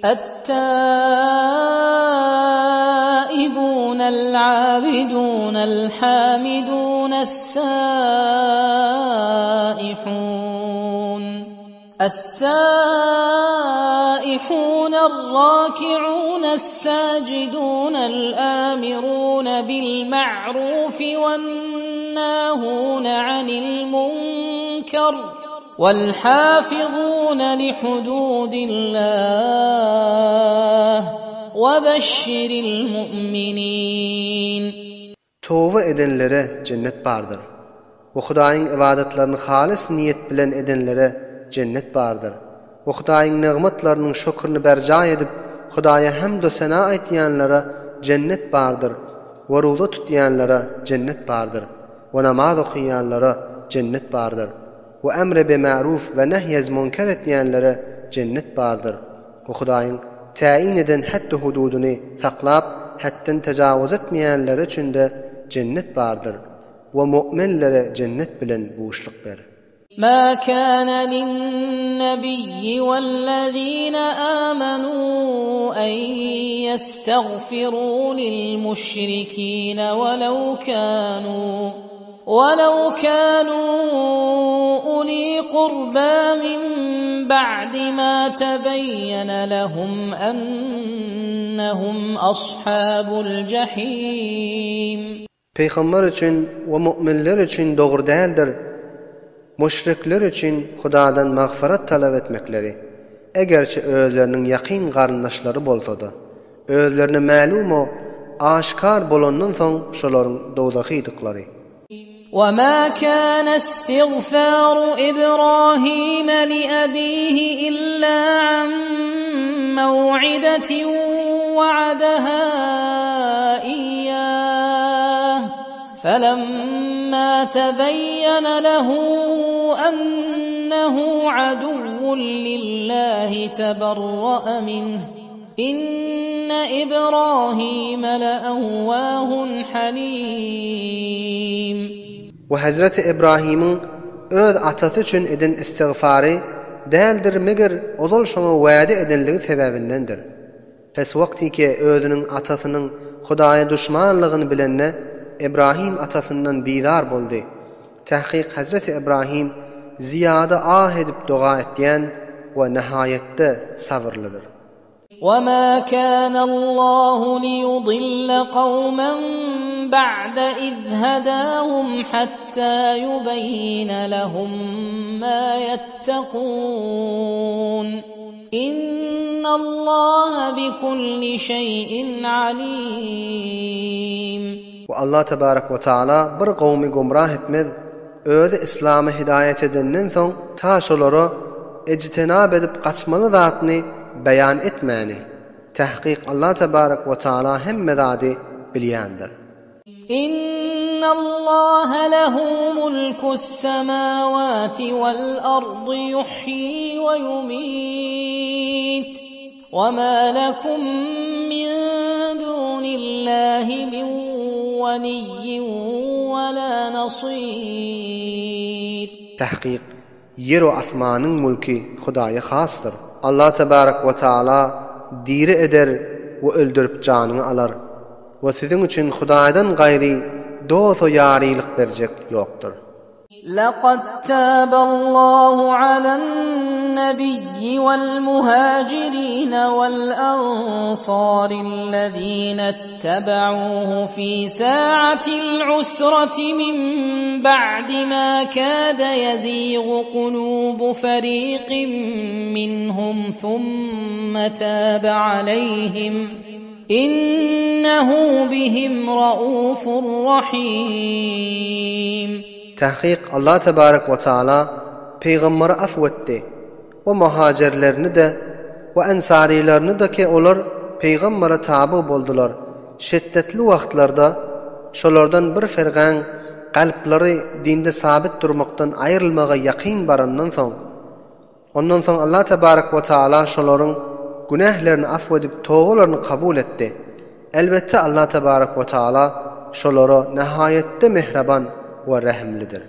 التائبون العابدون الحامدون السائحون السائحون الراكعون الساجدون الآمرون بالمعروف والناهون عن المنكر والحافظون لحدود الله وبشر المؤمنين. Toba edenlere jennet bardyr. We Hudaýyň ybadatlaryny halys niýet bilen edenlere jennet bardyr. We Hudaýyň nygmatlarynyň şökürini berjaý edip, Hudaýa hemd-u-sena aýtýanlara jennet bardyr. We ruza tutýanlara jennet bardyr. We namaz okaýanlara jennet bardyr. We emre be ma'ruf we nehy ez munker etýänlere jennet bardyr. We Hudaýyň täýin eden hetdi-hududyny saklap, hetden tejawuz etmeýänlere üçin-de jennet bardyr. We mu'minlere jennet bilen buşluk ber. Ma kana lin-nebiyyi wellezine amanu en yestagfiru lil-müşrikine welew kanu Welew kanu uli kurba min ba'di ma tebeýýene lehum ennehum ashabul jahim. Pygamber üçin we mu'minler üçin dogry däldir, müşrikler üçin Hudadan magfyrat talap etmekleri, egerçe özleriniň ýakyn garyndaşlary bolsa-da. Özlerine mälim-u aşkar bolandan soň şolaryň dowzahydyklary. وما كان استغفار إبراهيم لأبيه إلا عن موعدة وعدها إياه فلما تبين له أنه عدو لله تبرأ منه Inne Ibrahime le'ewwâhun halîm. We hezreti Ibrahimiň öz atasy üçin eden istigfary däldir meger ozal şoňa wade edenligi sebäbindendir. Pes wagtyke özüniň atasynyň Hudaýa duşmanlygyny bilende Ibrahim atasyndan bizar boldy. Tahkyk hezreti Ibrahim zyýada ah edip doga etýän we nahaýatda sabyrlydyr. وما كان الله ليضل قوما بعد إذ هداهم حتى يبين لهم ما يتقون إن الله بكل شيء عليم. We Allah tebarek we taala bir gowmy gumrah etmez, özi yslama hidaýat edenden soň ta şolara ejtenap edip gaçmaly zatny beýan etmäni. Tahkyk Allah tebarek we taala hemme zady bilýändir. Innallaha lehu mulkus semawati wal ardy yuhyi we ýumit. وَمَا لَكُم مِّن دُونِ اللَّهِ مِن وَلِيٍّ وَلَا نَصِيرٍ Tahkyk, ýer we asmanyň mülki Hudaýa hasdyr. Allah tebarek we taala diri eder we öldürip janyňy alar we siziň üçin Hudaýdan gaýry dost-u ýarylyk berjek ýokdur. لقد تاب الله على النبي والمهاجرين والأنصار الذين اتبعوه في ساعة العسرة من بعد ما كاد يزيغ قلوب فريق منهم ثم تاب عليهم Innehu bihim raufur rahim. Tahkyk Allah tebarek we taala pygamberi afw etdi we muhajerlerini-de we ensarylaryny-da ki olar pygambere taby boldular şetdetli wagtlarda şolardan bir firgaň kalplary dinde sabit durmakdan aýrylmaga ýakyn barandan soň Ondan soň Allah tebarek we taala şolaryň günählerini afw edip tobalaryny kabul etdi. Elbetde Allah tebarek we taala şolara nahaýatda mähriban we rehimlidir.